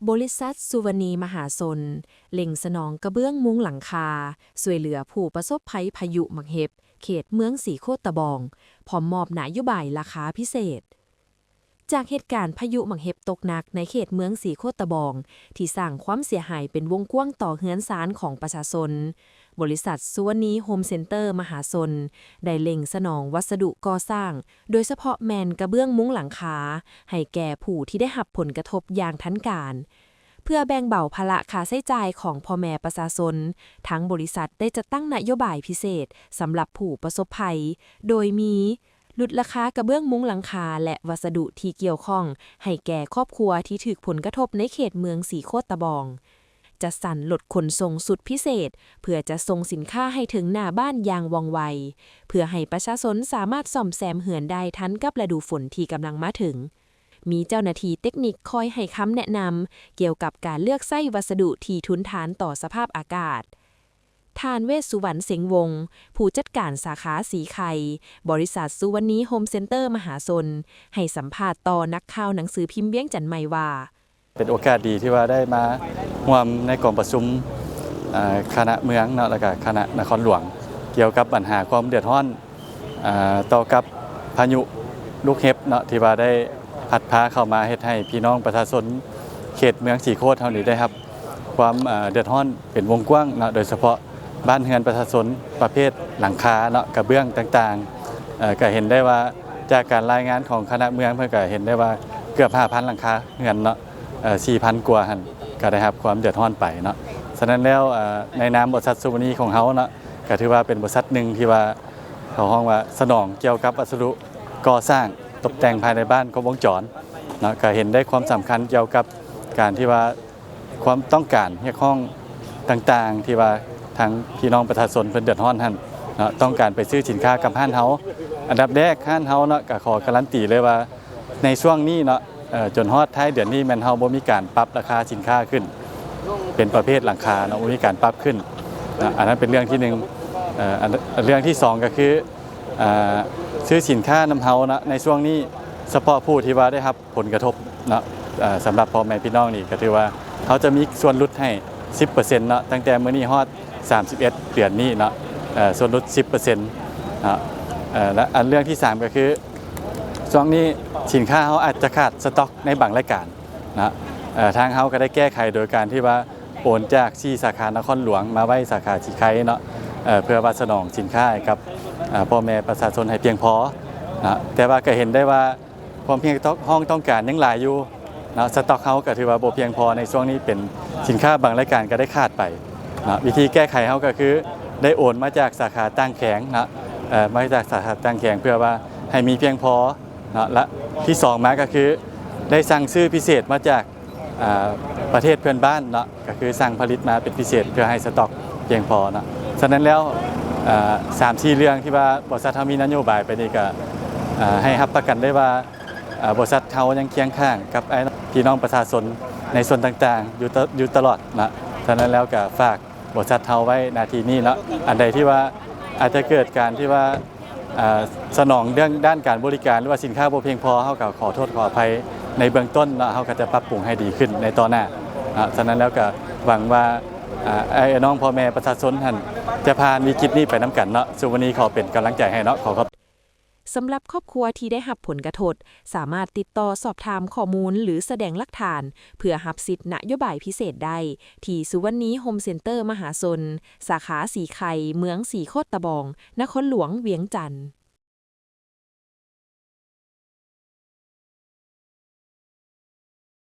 ບໍລິສັດສຸວັນນີມະຫາຊົນ ເລັ່ງສະໜອງກະເບື້ອງມຸງຫຼັງຄາ ຊ່ວຍເຫຼືອຜູ້ປະສົບໄພພາຍຸໝາກເຫັບ ເຂດເມືອງສີໂຄດຕະບອງ ພ້ອມມອບນະໂຍບາຍລາຄາພິເສດ. ຈາກເຫດການພາຍຸໝາກເຫັບຕົກໜັກໃນເຂດເມືອງສີໂຄດຕະບອງ ທີ່ສ້າງຄວາມເສຍຫາຍເປັນວົງກວ້າງຕໍ່ເຮືອນຊານຂອງປະຊາຊົນ, ບໍລິສັດສຸວັນນີໂຮມເຊັນເຕີມະຫາຊົນ ໄດ້ເລັ່ງສະໜອງວັດສະດຸກໍ່ສ້າງ ໂດຍສະເພາະແມ່ນກະເບື້ອງມຸງຫຼັງຄາ ໃຫ້ແກ່ຜູ້ທີ່ໄດ້ຮັບຜົນກະທົບຢ່າງທັນການ. ເພື່ອແບ່ງເບົາພາລະຄ່າໃຊ້ຈ່າຍຂອງພໍ່ແມ່ປະຊາຊົນ, ທາງບໍລິສັດໄດ້ຈັດຕັ້ງນະໂຍບາຍພິເສດສຳລັບຜູ້ປະສົບໄພ, ໂດຍມີ ຫຼຸດລາຄາກະເບື້ອງມຸງຫຼັງຄາ ແລະ ວັດສະດຸທີ່ກ່ຽວຂ້ອງໃຫ້ແກ່ຄອບຄົວທີ່ຖືກຜົນກະທົບໃນເຂດເມືອງສີໂຄດຕະບອງ. ຈັດສັນລົດຂົນສົ່ງຊຸດພິເສດ ເພື່ອຈະສົ່ງສິນຄ້າໃຫ້ເຖິງໜ້າບ້ານຢ່າງວ່ອງໄວ, ເພື່ອໃຫ້ປະຊາຊົນສາມາດສ້ອມແຊມເຮືອນໄດ້ທັນກັບລະດູຝົນທີ່ກຳລັງມາເຖິງ. ມີເຈົ້າໜ້າທີ່ເຕັກນິກຄອຍໃຫ້ຄຳແນະນຳກ່ຽວກັບການເລືອກໃຊ້ວັດສະດຸທີ່ທົນທານຕໍ່ສະພາບອາກາດ. ທ່ານ ເວດສຸວັນ ເສັງວົງ ຜູ້ຈັດການສາຂາສີໄຄ ບໍລິສັດສຸວັນນີໂຮມເຊັນເຕີມະຫາຊົນ ໃຫ້ສຳພາດຕໍ່ນັກຂ່າວໜັງສືພິມວຽງຈັນໃໝ່ວ່າ ເປັນໂອກາດດີທີ່ວ່າໄດ້ມາຮ່ວມໃນກອງປະຊຸມ ເອີ ຄະນະເມືອງເນາະ ແລ້ວກະຄະນະນະຄອນຫຼວງ ກ່ຽວກັບບັນຫາຄວາມເດືອດຮ້ອນ ເອີ ຕໍ່ກັບພາຍຸລູກເຫັບເນາະ ທີ່ວ່າໄດ້ພັດພາເຂົ້າມາເຮັດໃຫ້ພີ່ນ້ອງປະຊາຊົນເຂດເມືອງສີໂຄດເຮົານີ້ໄດ້ຮັບ ຄວາມ ເອີ ເດືອດຮ້ອນເປັນວົງກວ້າງເນາະ ໂດຍສະເພາະບ້ານເຮືອນປະຊາຊົນປະເພດຫຼັງຄາເນາະ ກະເບື້ອງຕ່າງໆ ເອີ ກະເຫັນໄດ້ວ່າຈາກການລາຍງານຂອງຄະນະເມືອງ ເພິ່ນກະເຫັນໄດ້ວ່າເກືອບຫ້າພັນຫຼັງຄາເຮືອນເນາະ ເອີ ສີ່ພັນກວ່າຫັ້ນກະໄດ້ຮັບຄວາມເດືອດຮ້ອນໄປເນາະ. ສະນັ້ນແລ້ວ ເອີ ໃນນາມບໍລິສັດສຸວັນນີຂອງເຮົາເນາະ ກະຖືວ່າເປັນບໍລິສັດໜຶ່ງທີ່ວ່າເຂົາຮ້ອງວ່າສະໜອງກ່ຽວກັບວັດສະດຸກໍ່ສ້າງຕົບແຕ່ງພາຍໃນບ້ານຄົບວົງຈອນເນາະ ກະເຫັນໄດ້ຄວາມສຳຄັນກ່ຽວກັບການທີ່ວ່າ ຄວາມຕ້ອງການຮຽກຮ້ອງຕ່າງໆ ທີ່ວ່າທາງພີ່ນ້ອງປະຊາຊົນເພິ່ນເດືອດຮ້ອນຫັ້ນເນາະ ຕ້ອງການໄປຊື້ສິນຄ້າກັບຮ້ານເຮົາ. ອັນດັບແລກຮ້ານເຮົາເນາະ ກະຂໍກາລັນຕີເລີຍວ່າໃນຊ່ວງນີ້ເນາະ ເອີ ຈົນຮອດທ້າຍເດືອນນີ້ແມ່ນເຮົາບໍ່ມີການປັບລາຄາສິນຄ້າຂຶ້ນ ເປັນປະເພດຫຼັງຄາເນາະ ບໍ່ມີການປັບຂຶ້ນເນາະ ອັນນັ້ນເປັນເລື່ອງທີໜຶ່ງ. ເອີ ອັນ ເລື່ອງທີສອງກະຄື ເອີ ຊື້ສິນຄ້ານຳເຮົາເນາະ ໃນຊ່ວງນີ້ສະເພາະຜູ້ທີ່ວ່າໄດ້ຮັບ ຜົນກະທົບເນາະ ເອີ ສຳລັບພໍ່ແມ່ພີ່ນ້ອງນີ້ກະຖືວ່າເຮົາຈະມີສ່ວນຫຼຸດໃຫ້ສິບເປີເຊັນເນາະ ຕັ້ງແຕ່ມື້ນີ້ຮອດສາມສິບເອັດເດືອນນີ້ເນາະ ເອີ ສ່ວນຫຼຸດສິບເປີເຊັນເນາະ. ເອີ ແລະ ອັນເລື່ອງທີສາມກະຄື ຊ່ວງນີ້ສິນຄ້າເຮົາອາດຈະຂາດສະຕັອກໃນບາງລາຍການເນາະ ເອີ ທາງເຮົາກະໄດ້ແກ້ໄຂໂດຍການທີ່ວ່າໂອນຈາກສີ່ສາຂານະຄອນຫຼວງມາໄວ້ສາຂາສີໄຄເນາະ ເອີ ເພື່ອວ່າສະໜອງສິນຄ້າໃຫ້ກັບ ເອີ ພໍ່ແມ່ປະຊາຊົນໃຫ້ພຽງພໍເນາະ ແຕ່ວ່າກະເຫັນໄດ້ວ່າ ຄວາມຮຽກຮ້ອງຕ້ອງການຍັງຫຼາຍຢູ່ເນາະ ສະຕັອກເຮົາກະຖືວ່າບໍ່ພຽງພໍໃນຊ່ວງນີ້ ເປັນສິນຄ້າບາງລາຍການກະໄດ້ຂາດໄປເນາະ. ວິທີແກ້ໄຂເຮົາກະຄືໄດ້ໂອນມາຈາກສາຂາຕ່າງແຂວງເນາະ ເອີ ມາຈາກສາຂາຕ່າງແຂວງ ເພື່ອວ່າໃຫ້ມີພຽງພໍເນາະ ແລະ ທີສອງມາກະຄືໄດ້ສັ່ງຊື້ພິເສດມາຈາກ ອາ ປະເທດເພື່ອນບ້ານເນາະ ກະຄືສັ່ງຜະລິດມາເປັນພິເສດເພື່ອໃຫ້ສະຕັອກພຽງພໍເນາະ. ສະນັ້ນແລ້ວ ອາ ສາມສີ່ເລື່ອງທີ່ວ່າບໍລິສັດເຮົາມີນະໂຍບາຍໄປນີ້ກະ ອາ ໃຫ້ຮັບປະກັນໄດ້ວ່າ ອາ ບໍລິສັດເຮົາຍັງຄຽງຂ້າງກັບອ້າຍພີ່ນ້ອງປະຊາຊົນໃນສ່ວນຕ່າງໆ ຢູ່ຕະ ຢູ່ຕະຫຼອດເນາະ. ສະນັ້ນແລ້ວກະຝາກ ບໍລິສັດເຮົາໄວ້ໜ້າທີ່ນີ້ເນາະ ອັນໃດທີ່ວ່າອາດຈະເກີດການທີ່ວ່າ ເອີ ສະໜອງເລື່ອງດ້ານການບໍລິການ ຫຼືວ່າສິນຄ້າບໍ່ພຽງພໍ ເຮົາກະຂໍໂທດຂໍອະໄພໃນເບື້ອງຕົ້ນເນາະ ເຮົາກະຈະປັບປຸງໃຫ້ດີຂຶ້ນໃນຕໍ່ໜ້າເນາະ. ສະນັ້ນແລ້ວກະຫວັງວ່າ ອາ ອ້າຍນ້ອງພໍ່ແມ່ປະຊາຊົນຫັ້ນຈະຜ່ານວິກິດນີ້ໄປນຳກັນເນາະ. ສຸວັນນີຂໍເປັນກຳລັງໃຈໃຫ້ເນາະ ຂໍຂອບ ສຳລັບຄອບຄົວທີ່ໄດ້ຮັບຜົນກະທົບ ສາມາດຕິດຕໍ່ສອບຖາມຂໍ້ມູນ ຫຼື ສະແດງຫຼັກຖານ ເພື່ອຮັບສິດນະໂຍບາຍພິເສດໄດ້ ທີ່ສຸວັນນີໂຮມເຊັນເຕີມະຫາຊົນ ສາຂາສີໄຄ ເມືອງສີໂຄດຕະບອງ ນະຄອນຫຼວງວຽງຈັນ.